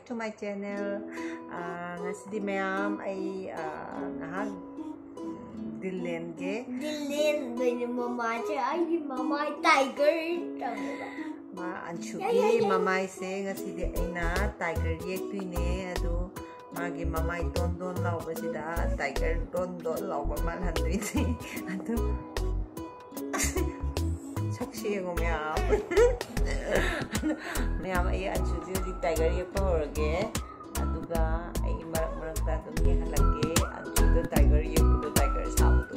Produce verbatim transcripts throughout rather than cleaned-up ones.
To my channel. ꯑꯥ, ꯉꯁꯤꯗꯤ ꯃꯌꯥꯝ ꯑꯩ, ꯑꯥ, ꯉꯥꯏꯍꯥꯛ, ꯎꯝ, ꯗꯤꯜ ꯂꯦꯟꯒꯦ꯫ ꯗꯤꯜ ꯂꯦꯟꯗꯣꯏꯅꯦ ꯃꯃꯥꯁꯦ꯫ ꯑꯩꯒꯤ ꯃꯃꯥꯏ ꯇꯥꯏꯒꯔ ꯇꯧꯋꯦꯕ꯫ ꯃꯥ ꯑꯟꯁꯨꯒꯤ ꯃꯃꯥꯏꯁꯦ ꯉꯁꯤꯗꯤ ꯑꯩꯅ ꯇꯥꯏꯒꯔ ꯌꯦꯛꯇꯣꯏꯅꯦ꯫ ꯑꯗꯨ ꯃꯥꯒꯤ ꯃꯃꯥꯏ ꯗꯣꯟ ꯗꯣꯟ ꯂꯥꯎꯕꯁꯤꯗ ꯇꯥꯏꯒꯔ ꯗꯣꯟ ꯗꯣꯟ ꯂꯥꯎꯕ ꯃꯥꯜꯍꯟꯗꯣꯏꯅꯦ꯫ ꯑꯗꯨ ꯁꯛꯁꯦ ꯌꯦꯡꯉꯣ ꯃꯌꯥꯝ꯫ ꯃꯌꯥꯝ, ꯑꯩ ꯑꯟꯁꯨꯁꯦ ꯍꯧꯖꯤꯛ ꯇꯥꯏꯒꯔ ꯌꯦꯛꯄ ꯍꯧꯔꯒꯦ꯫ ꯑꯗꯨꯒ ꯑꯩ ꯃꯔꯛ ꯃꯔꯛꯇ ꯑꯗꯨꯝ ꯌꯦꯡꯍꯜꯂꯛꯀꯦ꯫ ꯑꯟꯁꯨꯗ ꯇꯥꯏꯒꯔ ꯌꯦꯛꯄꯗꯣ, ꯇꯥꯏꯒꯔ ꯁꯥꯕꯗꯣ꯫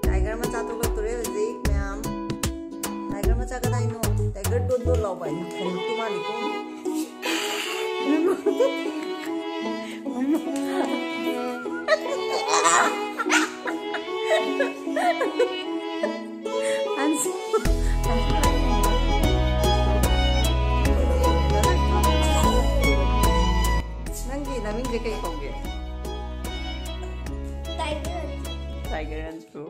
Tiger ꯃꯆꯥ ꯊꯣꯛꯂꯛꯇꯣꯔꯦ ꯍꯧꯖꯤꯛ ꯃꯌꯥꯝ꯫ Tiger ꯃꯆꯥ ꯀꯗꯥꯏꯅꯣ? Tiger ꯗꯣꯟ ꯗꯣꯟ ꯂꯥꯎꯕ ꯍꯥꯏꯅ ꯈꯣꯡꯎꯞꯇꯨ ꯃꯥꯜꯂꯤꯀꯣ꯫ ꯅꯪꯒꯤ ꯅꯃꯤꯡꯁꯦ ꯀꯩ ꯀꯧꯒꯦ? Tiger. Tiger ꯅꯠꯇ꯭ꯔꯣ?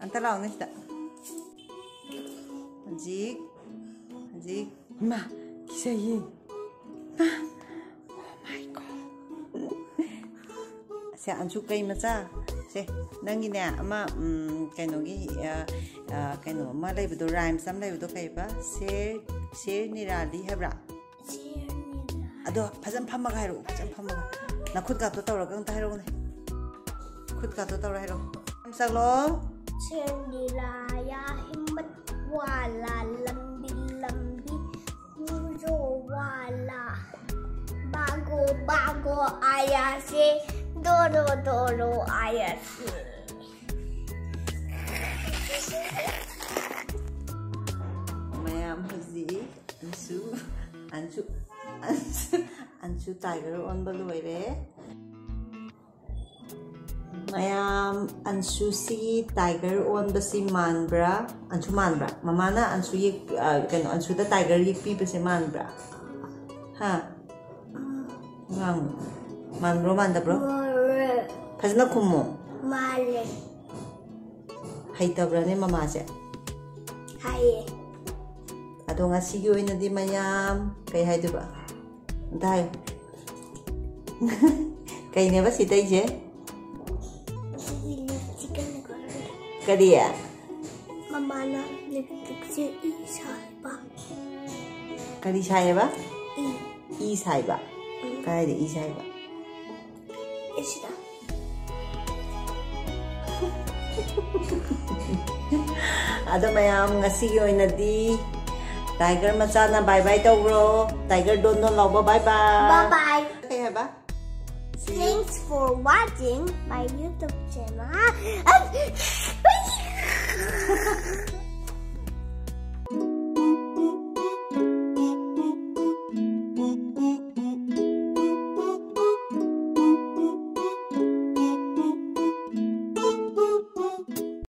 ꯑꯝꯇ ꯂꯥꯎꯅꯦ ꯁꯤꯗ꯫ ꯍꯧꯖꯤꯛ, ꯍꯧꯖꯤꯛ, ꯏꯃꯥ, ꯀꯤꯖꯩꯌꯦ꯫ ꯏꯃꯥ, oh my God꯫ ꯁꯦ, ꯑꯟꯁꯨ ꯀꯩ ꯃꯆꯥ? ꯁꯦ, ꯅꯪꯒꯤꯅꯦ, ꯑꯃ, ꯎꯝ, ꯀꯩꯅꯣꯒꯤ, ꯑ, ꯑ, ꯀꯩꯅꯣ ꯑꯃ ꯂꯩꯕꯗꯣ, rhymes ꯑꯃ ꯂꯩꯕꯗꯣ, ꯀꯩꯕ? ꯁꯦꯔ, ꯁꯦꯔ ꯅꯤꯔꯥꯂꯤ ꯍꯥꯏꯕ꯭ꯔꯥ? ꯁꯦꯔ ꯅꯤꯔꯥꯂꯤ꯫ ꯑꯗꯣ ꯐꯖꯅ ꯐꯝꯃꯒ ꯍꯥꯏꯔꯛꯑꯣ, ꯐꯖꯅ ꯐꯝꯃꯒ. ꯅꯈꯨꯠꯀꯥꯗꯣ ꯇꯧꯔꯒ ꯑꯝꯇ ꯍꯥꯏꯔꯛꯎꯅꯦ. ꯈꯨꯠꯀꯥꯗꯣ ꯇꯧꯔ ꯍꯥꯏꯔꯛꯑꯣ. ꯆꯠꯂꯣ. ꯁꯦꯡꯗꯤꯂꯥꯌꯥ ꯍꯤꯝꯃꯠ ꯋꯥꯂꯥ ꯂꯝꯕꯤ ꯂꯝꯕꯤ ꯃꯨꯖꯣ ꯋꯥꯂꯥ ꯕꯥꯒꯣ ꯕꯥꯒꯣ ꯑꯥꯌꯥꯁꯦ ꯗꯣꯔꯣ ꯗꯣꯔꯣ ꯑꯥꯌꯥꯁꯦ. ꯃꯌꯥꯝ ꯍꯧꯖꯤꯛ ꯑꯟꯁꯨ ꯑꯟꯁꯨ ꯑꯟꯁꯨ ꯑꯟꯁꯨ ꯇꯥꯏꯒꯔ ꯑꯣꯟꯕ ꯂꯣꯏꯔꯦ. ꯃꯌꯥꯝ, ꯑꯟꯁꯨꯁꯤ ꯇꯥꯏꯒꯔ ꯑꯣꯟꯕꯁꯤ ꯃꯥꯟꯕ꯭ꯔꯥ? ꯑꯟꯁꯨ ꯃꯥꯟꯕ꯭ꯔꯥ? ꯃꯃꯥꯅ ꯑꯟꯁꯨ ꯌꯦꯛ-, ꯑ, ꯀꯩꯅꯣ, ꯑꯟꯁꯨꯗ ꯇꯥꯏꯒꯔ ꯌꯦꯛꯄꯤꯕꯁꯦ ꯃꯥꯟꯕ꯭ꯔꯥ? ꯍꯥ? ꯉꯥꯡꯉꯨ꯫ ꯃꯥꯟꯕ꯭ꯔꯣ, ꯃꯥꯟꯗꯕ꯭ꯔꯣ? ꯃꯥꯜꯂꯦ꯫ ꯐꯖꯅ ꯈꯨꯝꯃꯣ꯫ ꯃꯥꯜꯂꯦ꯫ ꯍꯩꯇꯕ꯭ꯔꯥꯅꯦ ꯃꯃꯥꯁꯦ? ꯍꯩꯌꯦ꯫ ꯑꯗꯣ ꯉꯁꯤꯒꯤ ꯑꯣꯏꯅꯗꯤ ꯃꯌꯥꯝ ꯀꯩ ꯍꯥꯏꯗꯣꯏꯕ? ꯑꯝꯇ ꯍꯥꯏꯌꯨ꯫ ꯀꯩꯅꯦꯕ ꯁꯤ ꯇꯩꯁꯦ? ꯁꯤꯗꯤ ꯂꯤꯞꯁꯇꯤꯛ ꯑꯣꯏꯅ ꯀꯣꯜꯂꯦ꯫ ꯀꯔꯤ? ꯃꯃꯥꯅ ꯂꯤꯞꯁꯇꯤꯛꯁꯦ ꯏ ꯁꯥꯏꯕ꯫ ꯀꯔꯤ ꯁꯥꯏꯌꯦꯕ? ꯏ꯫ ꯏ ꯁꯥꯏꯕ? ꯎꯝ꯫ ꯀꯗꯥꯏꯗ ꯏ ꯁꯥꯏꯕ? ꯑꯁꯤꯗ꯫ ꯑꯗꯣ ꯃꯌꯥꯝ, ꯉꯁꯤꯒꯤ ꯑꯣꯏꯅꯗꯤ ꯇꯥꯏꯒꯔ ꯃꯆꯥꯅ bye bye ꯇꯧꯈ꯭ꯔꯣ꯫ ꯇꯥꯏꯒꯔ ꯗꯣꯟ ꯗꯣꯟ ꯂꯥꯎꯕ bye bye꯫ Bye bye꯫ ꯀꯩ ꯍꯥꯏꯕ? Thanks for watching my YouTube channel.